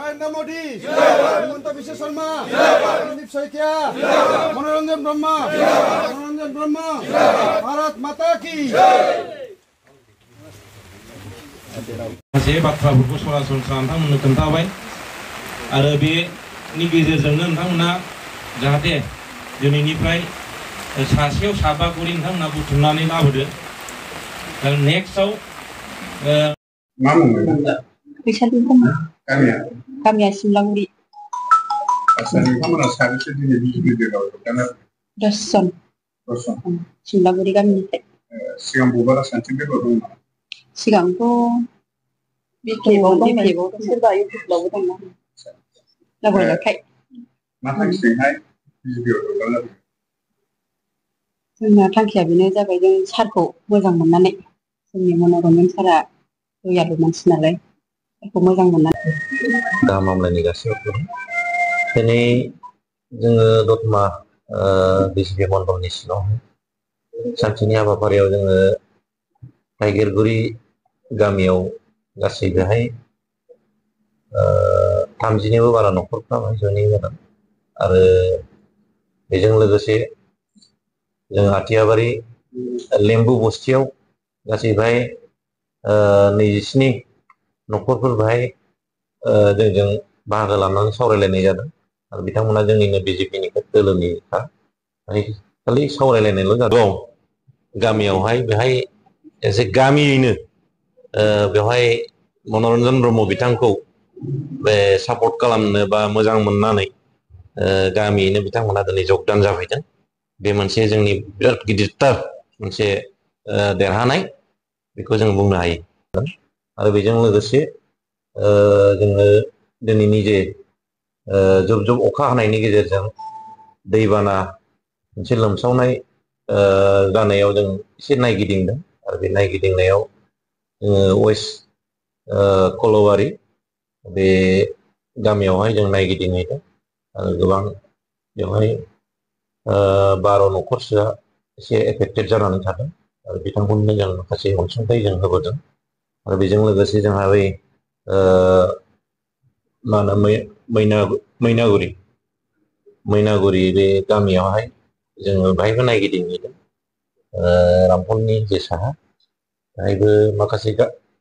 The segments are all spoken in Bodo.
नरेंद्र मोदी, हिमंत विश्व शर्मा, संदीप सैकिया, मनोरंजन ब्रह्मा, भारत माता की माखासे बाथ्राफोरखौ सरासनस्रा नोंथांमोननो खोन्थाबाय आरो बेनि गेजेरजोंनो नोंथांमोना जाहाथे दिनैनिफ्राय सासेयाव साबा करि नोंथांमोना बुथुमनानै लाबोदो नेक्स्टआव मा बुंदों फैसालि गामिया सिमलागुरि आच्छा नोंथांमोना साबेसे दिनै बिजिपि दलाव जगदान 10 जन सिमलागुरि गामिनिफ्राय सिगां बबेबा राजखान्थि बेगर दं नामा सिगांथ' बिपिएफआव सोरबा इउपिएफआवबो दंना लाबोलायखाय मा थांखिजोंहाय बिजिपिआव जगदान जादों जोंना थांखिया बेनो जाबाय जों सारखौ मोजां मोननानै जोंनि मन'रन्जन सारा दयालु मानसि नालाय सारखौ मोजां मोननानै गाहाम हामलायनाय जासिहरदों दिनै जोङो दतमा बिजिपि मण्डलनि सिङावहाय सानसेनि हाबाफारियाव जोङो टाइगेरगुरि गामियाव गासै बेहाय 30निबो बारा न'खरफ्रा जयनिं जादों आरो बेजों लोगोसे जों आथियाबारि लेम्बु बस्तियाव गासै बेहाय 27 न'खरफोर बेहाय जोंजों बाहागो लानानै सावरायलायनाय जादों आरो बिथांमोना जोंनिनो बिजेपिनि दोलोनिखा खालि सावरायलायनायल' जादों गामियावहाय बेहाय एसे गामियैनो बेवहाय मनरन्जन ब्रह्म बिथांखौ बे सापर्ट खालामनो बा मोजां मोननानै गामियैनो बिथांमोना दिनै जगदान जाफैदों बे मोनसे जोंनि बिराद गिदिरथार मोनसे देरहानाय बेखौ जों बुंनो हायो आरो बेजों लोगोसे जोङो दिनैनि जे जुब जुब अखा हानायनि गेजेरजों दैबाना मोनसे लोमसावनाय जानायाव जों एसे नायगिदिंदों आरो बे नायगिदिंनायाव वेस्ट कलबारि बे गामियावहाय जों नायगिदिंहैदों आरो गोबां बेवहाय 12 न'खरसोआ एसे एफेक्टेड जानानै थादों आरो बिथांमोननो जों माखासे अनसुंथाइ जों होबोदों आरो बेजों लोगोसे जोंहा बै मा होनो मैनागुरि बे गामियावहाय जोङो बाहायबो नायगिदिंहैदों रामफलनि जे साहा बेहायबो माखासे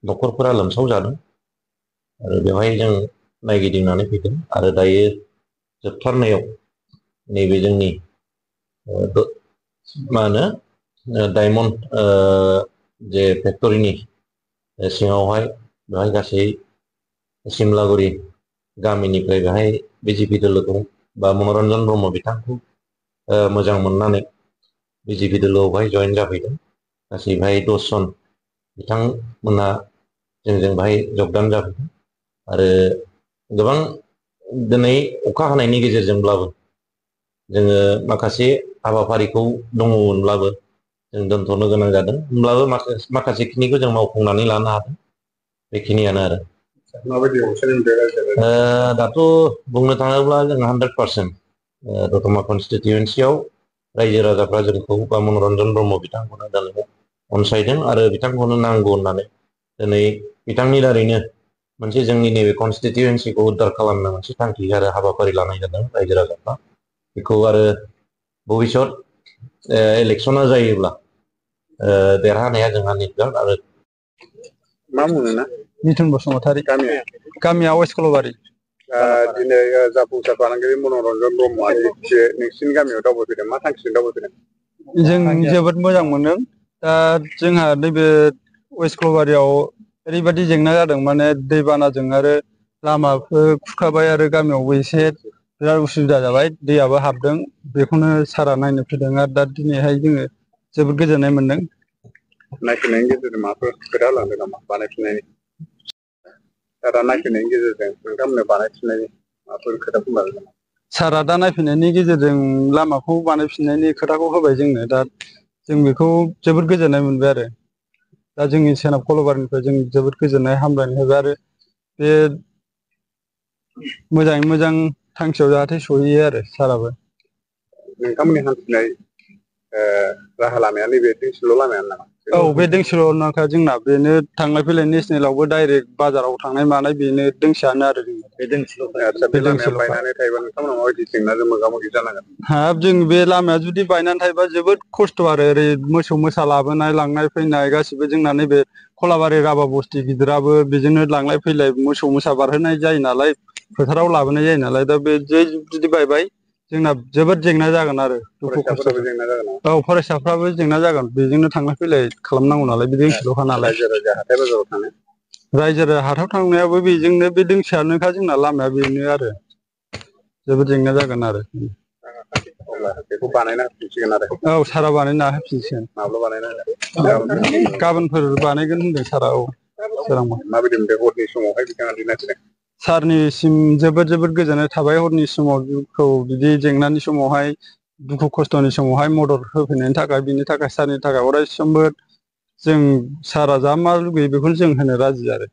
न'खरफोरा लोमसाव जादों आरो बेवहाय जों नायगिदिंनानै फैदों आरो दायो जोबथारनायाव नैबे जोंनि मा होनो डायमन्ड जे फेक्टरिनि सिङावहाय बेहाय गासै सिमलागुरि गामिनिफ्राय बेहाय बिजेपि दोलोखौ बा मनरन्जन ब्रह्म बिथांखौ मोजां मोननानै बिजेपि दोलोआव बेहाय जयेन जाफैदों गासै बेहाय 10 जन बिथांमोना जोंजों बेहाय जगदान जाफैदों आरो गोबां दिनै अखा हानायनि गेजेरजोंब्लाबो जोङो माखासे हाबाफारिखौ दङमोनब्लाबो जों दोनथ'नो गोनां जादों होमब्लाबो माखासे खिनिखौ जों मावफुंनानै लानो हादों बेखिनियानो आरो दाथ' बुंनो थाङोब्ला जों 100% दतमा कन्स्टिटिउन्सियाव रायजो राजाफ्रा जोंखौ बा मनरन्जन ब्रह्म बिथांखौनो दिनै अनसायदों आरो बिथांखौनो नांगौ होननानै दिनै बिथांनि दारैनो मोनसे जोंनि नैबे कन्स्टिटिउन्सिखौ उद्धार खालामनो मोनसे थांखि आरो हाबाफारि लानाय जादों रायजो राजाफ्रा बेखौ आरो भबिष्यत इलेक्सना जायोब्ला देरहानाया जोंहा निश्चित आरो मा बुङो ना मिथुन बसुमतारी गामिया वेस्ट कलबारि दिनै जाफुंसार फालांगिरि मनरन्जन ब्रह्मआ नोंसिनि गामियाव दावबायफैदों मा थांखिजों दावबायफैदों जों जोबोद मोजां मोनदों दा जोंहा नैबे वेस्ट कलबारियाव ओरैबायदि जेंना जादों माने दैबानाजों आरो लामाफोर खुरखाबाय आरो गामियावबो एसे बिराद उसुबिदा जाबाय दैयाबो हाबदों बेखौनो सारा नायनो फैदों आरो दा दिनैहाय जोङो जोबोद गोजोननाय मोनदों नायफैनायनि गेजेरजों माबाफोर खोथा लांदों नामा बानायफिननायनि दा नायफैनायनि गेजेरजों नोंथांमोननो बानायफिननायनि माबाफोर खोथा बुंलांदों नामा सारा दा नायफैनायनि गेजेरजों लामाखौ बानायफिननायनि खोथाखौ होबाय जोंनो दा जों बेखौ जोबोद गोजोननाय मोनबाय आरो दा जोंनि सोनाब खलबारिनिफ्राय जों जोबोद गोजोननाय हामलायनाय होबाय आरो बे मोजाङै मोजां थांखियाव जाहाथे सहैयो आरो साराबो नोंथांमोननि हान्थिनाय राहा लामाया नैबे दोंसेल' लामायानो नामा? औ बे दोंसेल' नाखा जोंना बेनो थांलाय फैलाय नेसनेलावबो डाइरेक्ट बाजाराव थांनाय मानाय बेनो दोंसेयानो आरो जोंना बे दोंसेल'। आदसा बे लामाया बायनानै थायोबा नोंथांमोना माबायदि जेंनाजों मोगा मोगि जानांगोन? हाब जों बे लामाया जुदि बायनानै थायोबा जोबोद खस्थ' आरो ओरै मोसौ मोसा लाबोनाय लांनाय फैनाय गासिबो जोंना नैबे खलाबारि राभा बस्ति गिदिराबो बेजोंनो लांलाय फैलाय मोसौ मोसा बारहोनाय जायो नालाय फोथाराव लाबोनाय जायो नालाय दा बे जुदि बायबाय जोंना जोबोद जेंना जागोन आरो दुखु फरायसाफोराबो खस्थ'जों जेंना जागोन नामा? औ फरायसाफ्राबो जेंना जागोन बेजोंनो थांलाय फैलाय खालामनांगौ नालाय बे दोंसेल'खा नालाय रायजो राजा हाथाय बाजाराव थाङो रायजो राजा हाथायाव थांनायाबो बेजोंनो बे दोंसेयानोखा जोंना लामाया बेनो आरो जोबोद जेंना जागोन आरो अब्ला बेखौ बानायना होफिनसिगोन आरो औ सारा बानायना होफिनसिगोन माब्ला बानायना होगोन? गाबोनफोर बानायगोन होनदों सारा औ सोरांबा माबायदि मोनदों हरनि समावहाय बिथाङा दिन्थिनाय सारनिसिम जोबोद गोजोननाय थाबाय हरनि समाव जोंखौ बिदि जेंनानि समावहाय दुखु खस्थ'नि समावहाय मदद होफैनायनि थाखाय बिनि थाखाय सारनि थाखाय अरायसमबो जों सारा जा मा लुगैयो बेखौनो जों होनो राजि आरो